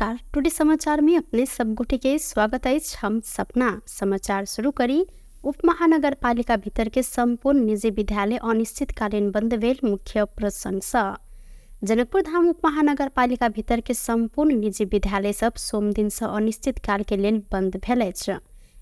नमस्कार, टुडे समाचार में अपने सब गोटे के स्वागत अछि। हम सपना समाचार शुरू करी। उपमहानगरपालिका भीतर के सम्पूर्ण निजी विद्यालय अनिश्चितकालीन बन्द भेल मुख्य प्रसंग। जनकपुर धाम उपमहानगरपालिका भीतर के सम्पूर्ण निजी विद्यालय सब सोमदिन से अनिश्चितकाल के लेल बन्द भेल अछि।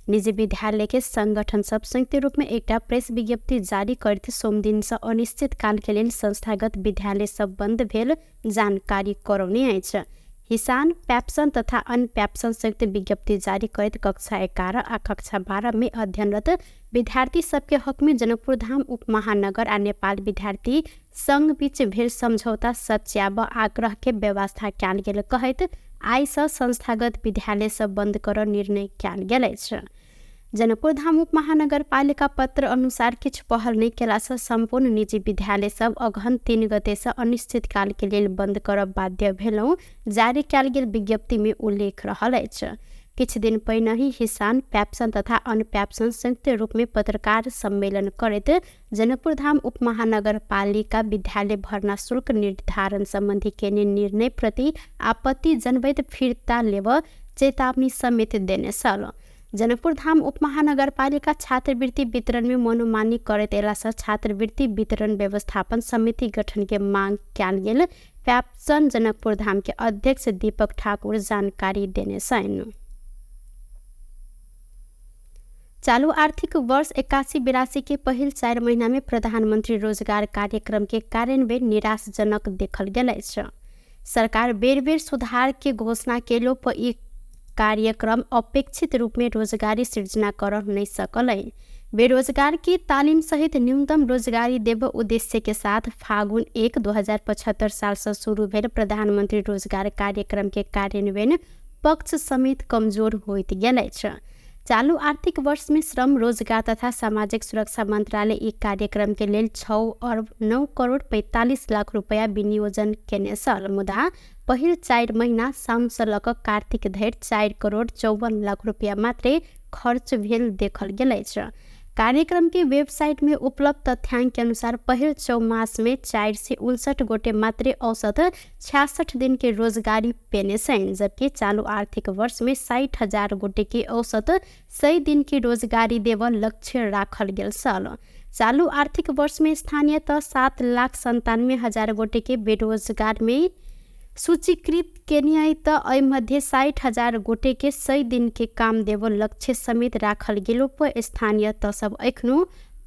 निजी विद्यालय के संगठन सब संयुक्त रूप में एकटा प्रेस विज्ञप्ति जारी करैत सोमदिन से अनिश्चितकाल के लेल संस्थागत विद्यालय सब बन्द भेल जानकारी करौने अछि। हिसान, प्याप्सन तथा अन्य प्याप्सन संयुक्त विज्ञप्ति जारी करैत कक्षा 11 आ कक्षा 12 में अध्ययनरत विद्यार्थी सबके हक में जनकपुर धाम उपमहानगर आ नेपाल विद्यार्थी संघ बीच भेल सम्झौता सच्याब आग्रह के व्यवस्था कयल गेल कहैत आइ से संस्थागत विद्यालय सब बन्द कर निर्णय कयल गेल अछि। जनकपुर धाम उपमहानगरपालिका पत्र अनुसार किछु पहल नहि केलासँ सम्पूर्ण निजी विद्यालय सब अगहन 3 गते से अनिश्चितकाल के लेल बन्द करब बाध्य भेलहुँ जारी कयल गेल विज्ञप्ति में उल्लेख रहल अछि। किछु दिन पहिनहि हिसान, प्याप्सन तथा अन्य प्याप्सन संयुक्त रूप में पत्रकार सम्मेलन करैत जनकपुर धाम उपमहानगरपालिका विद्यालय भर्ना शुल्क निर्धारण सम्बन्धी केने निर्णय प्रति आपत्ति जनबैत फिर्ता लेब चेतावनी समेत देने छल। जनकपुर धाम उपमहानगरपालिका छात्रवृत्ति वितरण में मनोमानी करैत अयलासँ छात्रवृत्ति वितरण व्यवस्थापन समिति गठन के मांग कयल गेल प्याप्सन जनकपुर धाम के अध्यक्ष दीपक ठाकुर जानकारी देने छनि। चालू आर्थिक वर्ष 81-82 के पहिल 4 महीना में प्रधानमंत्री रोजगार कार्यक्रम के कार्यान्वयन निराशजनक देखल गेल अछि। सरकार बेर बेर सुधार के घोषणा केलो पर ई कार्यक्रम अपेक्षित रूप में रोजगारी सृजना कर नहीं सकल। बेरोजगार की तालीम सहित न्यूनतम रोजगारी देव उद्देश्य के साथ फागुन 1, 2075 साल से शुरू भेल प्रधानमंत्री रोजगार कार्यक्रम के कार्यान्वयन पक्ष समेत कमजोर होइत गेल अछि। चालू आर्थिक वर्ष में श्रम रोजगार तथा सामाजिक सुरक्षा मंत्रालय ई कार्यक्रम के लेल 6 अरब 9 करोड़ 45 लाख रुपया विनियोजन केने छल, मुदा पहिल 4 महीना साउन से लऽ कऽ कार्तिक धरि 4 करोड़ 54 लाख रुपया मात्रे खर्च भेल देखल गेल अछि। कार्यक्रम के वेबसाइट में उपलब्ध तथ्यांक के अनुसार पहिल 6 मास में 459 गोटे मात्रे औसत 66 दिन के रोजगारी पेने छनि, जबकि चालू आर्थिक वर्ष में 60,000 गोटे के औसत 100 दिन की रोजगारी देव लक्ष्य राखल गेल छल। चालू आर्थिक वर्ष में स्थानीय तह 7,97,000 गोटे के बेरोजगार में सूचीकृत केनियाई त एहि मध्ये 60,000 गोटे के 100 दिन के काम देव लक्ष्य समेत राखल गेलो पर स्थानीय तह सब एखनो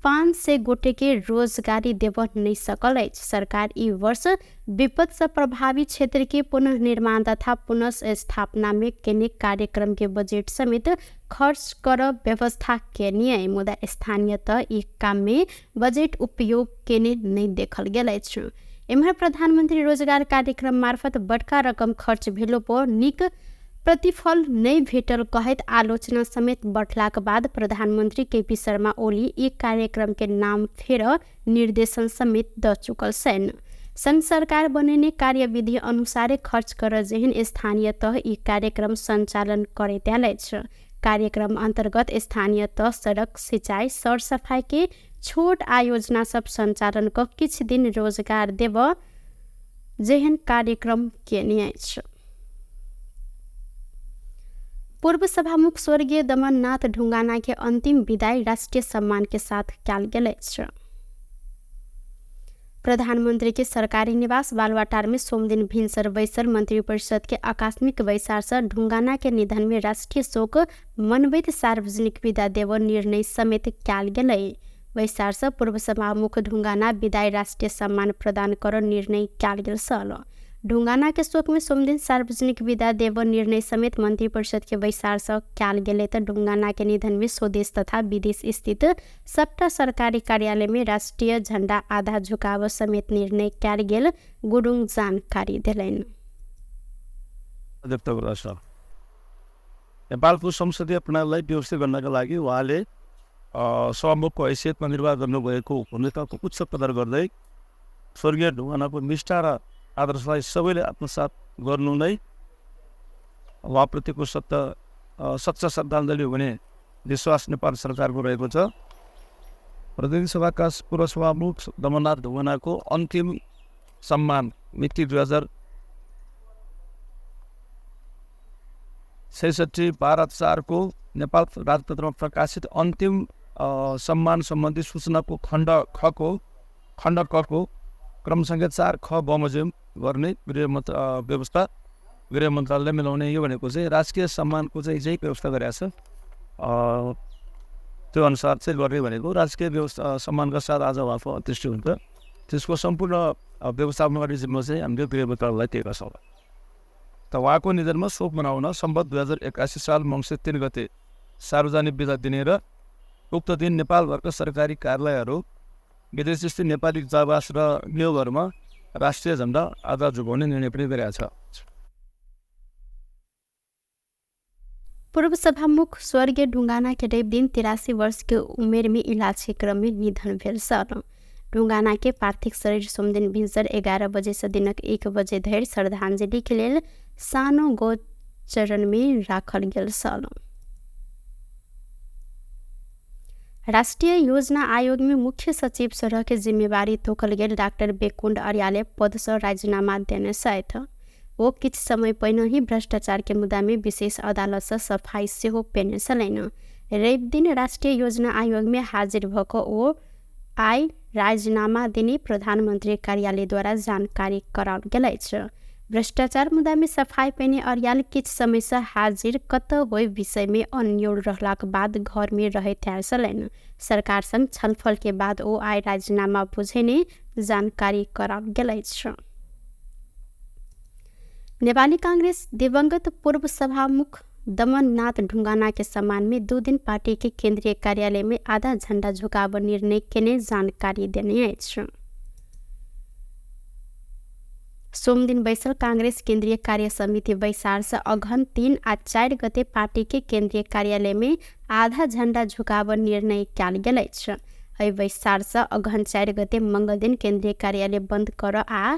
500 गोटे के रोजगारी देव नहीं सकल अछि। सरकार ई वर्ष विपद से प्रभावित क्षेत्र के पुनर्निर्माण तथा पुनर्स्थापना में केने कार्यक्रम के बजेट समेत खर्च कर व्यवस्था केने, मुदा स्थानीय तह ई काम में बजेट उपयोग केने नहीं देखल गेल अछि। एम्हर प्रधानमंत्री रोजगार कार्यक्रम मार्फत बड़का रकम खर्च भेलो पर नीक प्रतिफल नहि भेटल कहैत आलोचना समेत बढ़लाक बाद प्रधानमंत्री केपी शर्मा ओली ई कार्यक्रम के नाम फेर निर्देशन समेत द चुकल छनि। संघ सरकार बनेने कार्यविधि अनुसारे खर्च कर जेहन स्थानीय तह ई कार्यक्रम सञ्चालन करैत आयल अछि। कार्यक्रम अन्तर्गत स्थानीय तह सड़क, सिंचाई, सरसफाई के छोट आयोजना सब सञ्चालन क किछु दिन रोजगार देब जेहन कार्यक्रम केने अछि। पूर्व सभामुख स्वर्गीय दमननाथ ढुंगाना के अंतिम विदाई राष्ट्रीय सम्मान के साथ कयल गेल अछि। प्रधानमंत्री के सरकारी निवास बालुवाटार में सोमदिन भिनसर बैसल मंत्रिपरिषद के आकस्मिक बैसार से ढुंगाना के निधन में राष्ट्रीय शोक मनबैत सार्वजनिक विदा देव निर्णय समेत कयल गेलै। बैसार से पूर्व सभामुख ढुंगाना विदाई राष्ट्रीय सम्मान प्रदान कर निर्णय कयल गेल छल। ढुंगाना के शोक में सोमदिन सार्वजनिक विदा देव निर्णय समेत मंत्रिपरिषद के बैसार से कयल गेलै त ढुंगाना के निधन में स्वदेश तथा विदेश स्थित सबटा सरकारी कार्यालय में राष्ट्रीय झंडा आधा झुकाव समेत निर्णय कयल गेल गुरुङ जानकारी देलनि। नेपालको संसदीय प्रणालीलाई व्यवस्थित गर्नका लागि उहाँले सभामुखको हैसियतमा निर्वाह गर्नुभएको भूमिकाको उच्च कदर गर्दै स्वर्गीय ढुङ्गानाको निष्ठा र आदर्शलाई सबैले आत्मसात गर्नु नै उहाँप्रतिको सच्चा श्रद्धाञ्जली हुने विश्वास नेपाल सरकारको रहेको छ। प्रतिनिधि सभाका पूर्व सभामुख दमननाथ ढुङ्गानाको अन्तिम सम्मान मिति 2000 66 12 4 को नेपाल राजपत्रमा प्रकाशित अन्तिम सम्मान सम्बन्धी सूचनाको खण्ड क को क्रम सङ्ख्या 4 ख बमोजिम गर्ने गृह व्यवस्था गृह मन्त्रालयले मिलाउने। यो भनेको चाहिँ राजकीय सम्मानको चाहिँ व्यवस्था गरेको छ, त्यो अनुसार चाहिँ गर्ने भनेको राजकीय व्यवस्था सम्मानका साथ आज उहाँको अन्त्येष्टि हुन्छ। त्यसको सम्पूर्ण व्यवस्थापन गर्ने जिम्मा चाहिँ हामीले गृह मन्त्रालयलाई दिएका छौँ। त उहाँको निधनमा शोक मनाउन सम्बत 2081 साल मङ्सिर 3 गते सार्वजनिक बिदा दिने र उक्त दिन नेपालभरका सरकारी कार्यालयहरू, विदेशस्थित नेपाली दूतावास र नियोगहरूमा राष्ट्रिय झन्डा आधा झुकाउने निर्णय पनि गरेको छ। पूर्व सभामुख स्वर्गीय ढुङ्गाना के रवि दिन 83 वर्ष के उमेर में इलाज के क्रम में निधन भेल छल। ढुङ्गाना के पार्थिव शरीर सोमदिन भिन्सर 11 बजे से दिनक 1 बजे धरि श्रद्धांजलि के लेल सानो गोचरण में राखल गेल छल। राष्ट्रिय योजना आयोग में मुख्य सचिव सरह के जिम्मेवारी तोकल गेल डाक्टर बेकुण्ड अर्यालले पद से राजीनामा देने छथि। वो किछु समय पहिने ही भ्रष्टाचार के मुद्दा में विशेष अदालत से सफाई सेहो पेने छलनि। रवि दिन राष्ट्रिय योजना आयोग में हाजिर भऽ कऽ ओ आइ राजीनामा देने प्रधानमंत्री कार्यालय द्वारा जानकारी कराओल गेल अछि। भ्रष्टाचार मुद्दा में सफाई पेने अर्याल किछु समय से हाजिर कतऽ होय विषय में अन्योल रहलाक बाद घर में रहैत आयल छलनि। सरकार संग छलफल के बाद ओ आइ राजीनामा बुझेने जानकारी कराओल गेल अछि। नेपाली कांग्रेस दिवंगत पूर्व सभामुख दमननाथ ढुङ्गाना के सम्मान में 2 दिन पार्टी के केंद्रीय कार्यालय में आधा झण्डा झुकाब निर्णय केने जानकारी देने अछि। सोमदिन बैसल कांग्रेस केंद्रीय कार्य समिति बैसार से अघन 3 आ 4 गते पार्टी के केंद्रीय कार्यालय में आधा झण्डा झुकाब निर्णय कयल गेल अछि। एहि बैसार से अघन 4 गते मंगल दिन केंद्रीय कार्यालय बंद कर आ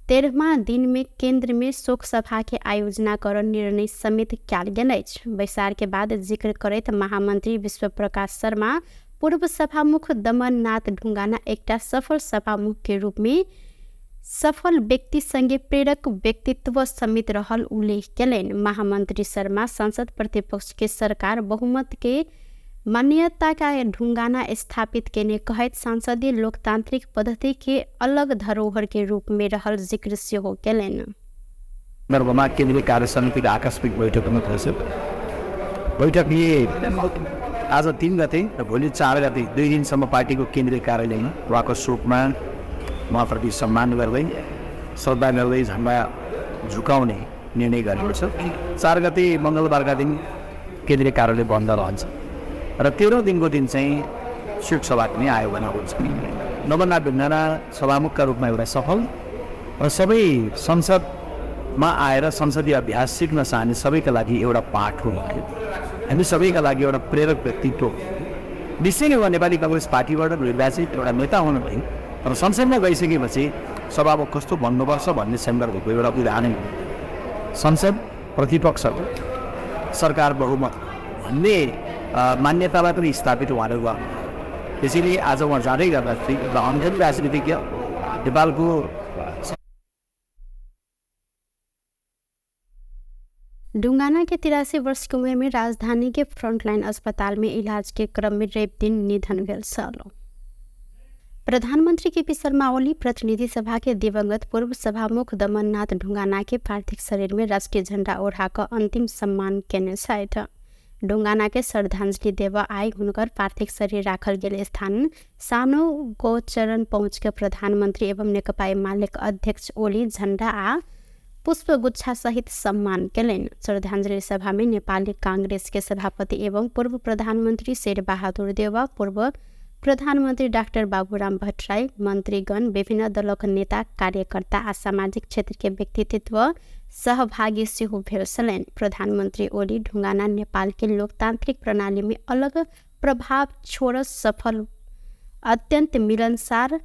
13वां दिन में केंद्र में शोक सभा के आयोजना कर निर्णय समेत कयल गेल अछि। बैसार के बाद जिक्र करैत महामंत्री विश्व प्रकाश शर्मा पूर्व सभामुख दमननाथ ढुङ्गाना एकटा सफल सभामुख के रूप में सफल व्यक्ति संगे प्रेरक व्यक्तित्व समेत रहल उल्लेख केलनि। महामंत्री शर्मा संसद प्रतिपक्ष के सरकार बहुमत के मान्यता का ढुङ्गाना स्थापित केने कहैत संसदीय लोकतांत्रिक पद्धति के अलग धरोहर के रूप में रहल जिक्र सेहो केलनि। सन्दर्भमा केन्द्रीय कार्य समितिको आकस्मिक बैठक हुन बैठकले आज 3 गते र भोलि 4 गते 2 दिनसम्म पार्टीको केन्द्रीय कार्यालयमा उहाँको शोकमा उहाँप्रति सम्मान गर्दै श्रद्धा गर्दै झन्डा झुकाउने निर्णय गरेको छ। 4 गते मङ्गलबारका दिन केन्द्रीय कार्यालय बन्द रहन्छ र 13 दिनको दिन चाहिँ शोक सभा पनि आयोजना हुन्छ। दमननाथ ढुङ्गाना सभामुखका रूपमा एउटा सफल र सबै संसदमा आएर संसदीय अभ्यास सिक्न चाहने सबैका लागि एउटा पाठ हो। हामी सबैका लागि एउटा प्रेरक व्यक्तित्व हो। निश्चय नै उहाँ नेपाली कङ्ग्रेस पार्टीबाट निर्वाचित एउटा नेता हुनुभयो, तर संसदमा गइसकेपछि सभामुख कस्तो भन्नुपर्छ भन्ने सन्दर्भको एउटा उदाहरण हो। संसद प्रतिपक्ष सरकार बहुमत भन्ने मान्यतालाई पनि स्थापित उहाँले गर्नु। त्यसैले आज उहाँ जाँदै गर्दाखेरि एउटा अनुभवी राजनीतिज्ञ नेपालको ढुङ्गाना के 83 वर्ष की उम्र में राजधानी के फ्रंटलाइन अस्पताल में इलाज के क्रम में रवि दिन निधन भेल छल। प्रधानमंत्री केपी शर्मा ओली प्रतिनिधि सभा के दिवंगत पूर्व सभामुख दमननाथ ढुङ्गाना के पार्थिव शरीर में राष्ट्रिय झण्डा ओढ़ा कऽ अंतिम सम्मान केने छथि। ढुङ्गाना के श्रद्धांजलि देव आइ हुनकर पार्थिव शरीर राखल गेल स्थान सानो गोचरण पहुँच के प्रधानमंत्री एवं नेकपा एमालेक अध्यक्ष ओली झण्डा आ पुष्पगुच्छा सहित सम्मान केलनि। श्रद्धांजलि सभा में नेपाली कांग्रेस के सभापति एवं पूर्व प्रधानमंत्री शेरबहादुर देउवा, पूर्व प्रधानमंत्री डाक्टर बाबूराम भट्टराई, मंत्रीगण, विभिन्न दलक नेता, कार्यकर्ता आ सामाजिक क्षेत्र के व्यक्तित्व सहभागी सेहो भेल छलनि। प्रधानमंत्री ओली ढुङ्गाना नेपाल के लोकतांत्रिक प्रणाली में अलग प्रभाव छोड़ सफल, अत्यंत मिलनसार,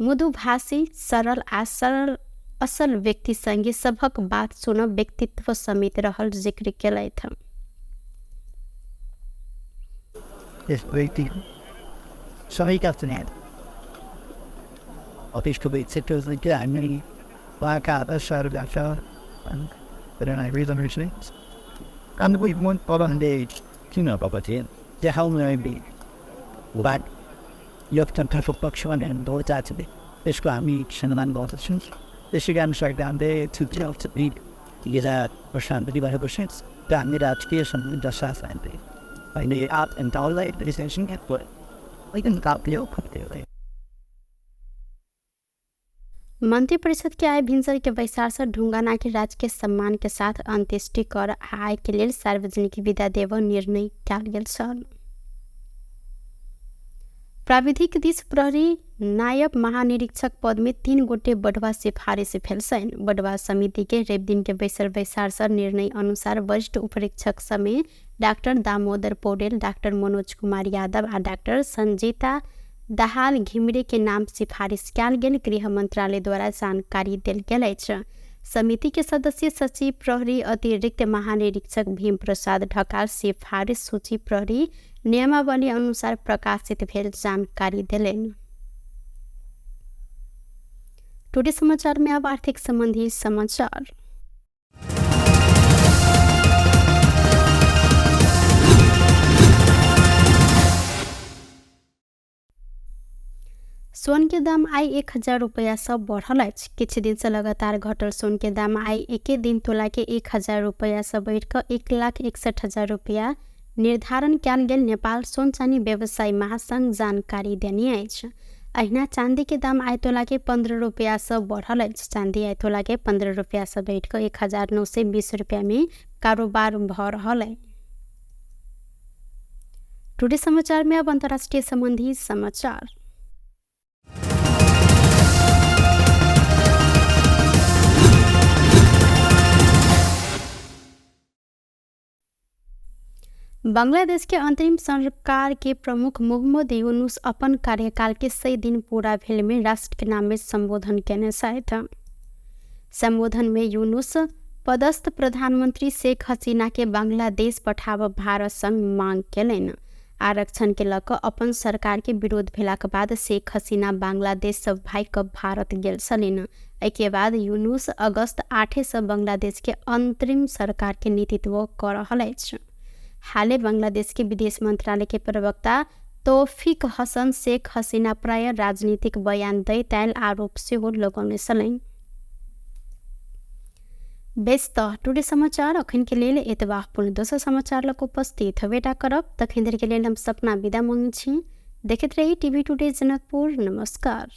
मृदुभाषी, सरल आ सरल असल व्यक्ति संगे सभक बात सुन व्यक्तित्व समेत रहल जिक्र केलथि। लोकतन्त्रको पक्षमा त्यसको हामी सम्मान गर्दछौँ। त्यसै कारण सरकारले प्रशान्ति भएको छ र हामी राजकीय सम्बन्ध साथ मंत्री परिषद के आय भिन्सर के बैसार से ढुंगाना के राजकीय सम्मान के साथ अंत्येष्टि कर आय के लेल सार्वजनिक विदा देव निर्णय कयल गेल छल। प्राविधिक दिस प्रहरी नायब महानिरीक्षक पद में 3 गोटे बढ़वा सिफारिश भेल छनि। बढ़वा समिति के रवि दिन के बैसल बैसार से निर्णय अनुसार वरिष्ठ उपरीक्षक समेत डाक्टर दामोदर पौडेल, डाक्टर मनोज कुमार यादव आ डाक्टर संजीता दाहाल घिमिरे के नाम सिफारिश कयल गेल गृह मंत्रालय द्वारा जानकारी देल गेल अछि। समिति के सदस्य सचिव प्रहरी अतिरिक्त महानिरीक्षक भीम प्रसाद ढकाल सिफारिश सूची प्रहरी नियमावली अनुसार प्रकाशित भेल जानकारी देलनि। टुडे समाचार में अब आर्थिक संबंधी समाचार। सोन के दाम आइ 1000 रुपया सब बढ़ल अछि। किछु दिन से लगातार घटल सोन के दाम आइ एके दिन तोला के 1000 रुपया से बढ़ि कऽ 1,61,000 रुपया निर्धारण कयल गेल नेपाल सोन चानी व्यवसायी महासंघ जानकारी देने अछि। अहिना चांदी के दाम आइ तोला के 15 रुपया से बढ़ल अछि। चांदी आइ तोला के 15 रुपया से बढ़ि कऽ 1920 रुपया में कारोबार भऽ रहल अछि। टुडे समाचार में अब अंतर्राष्ट्रीय संबंधी समाचार। बांग्लादेश के अंतरिम सरकार के प्रमुख मोहम्मद यूनुस अपन कार्यकाल के 100 दिन पूरा भेल में राष्ट्र के नाम में संबोधन केने छथि। संबोधन में यूनुस पदस्थ प्रधानमंत्री शेख हसीना के बांग्लादेश पठाब भारत संग मांग केलनि। आरक्षण के लऽ कऽ अपन सरकार के विरोध भेलाक बाद शेख हसीना बांग्लादेश से भागि कऽ भारत गेल छलनि। एहिके बाद यूनुस अगस्त 8 से बांग्लादेश के अंतरिम सरकार के नेतृत्व कऽ रहल अछि। हाले बांग्लादेश के विदेश मंत्रालय के प्रवक्ता तौफिक हसन शेख हसीना प्राय राजनीतिक बयान दैत आयल आरोप सेहो लगौने छलनि। बेस तऽ टुडे समाचार अखन के लेल एतबा। पुनः दोसर समाचार लग उपस्थित हेबेटा करब। तखन धरि के लेल हम सपना विदा मांगै छी। देखैत रही टीवी टुडे जनकपुर। नमस्कार।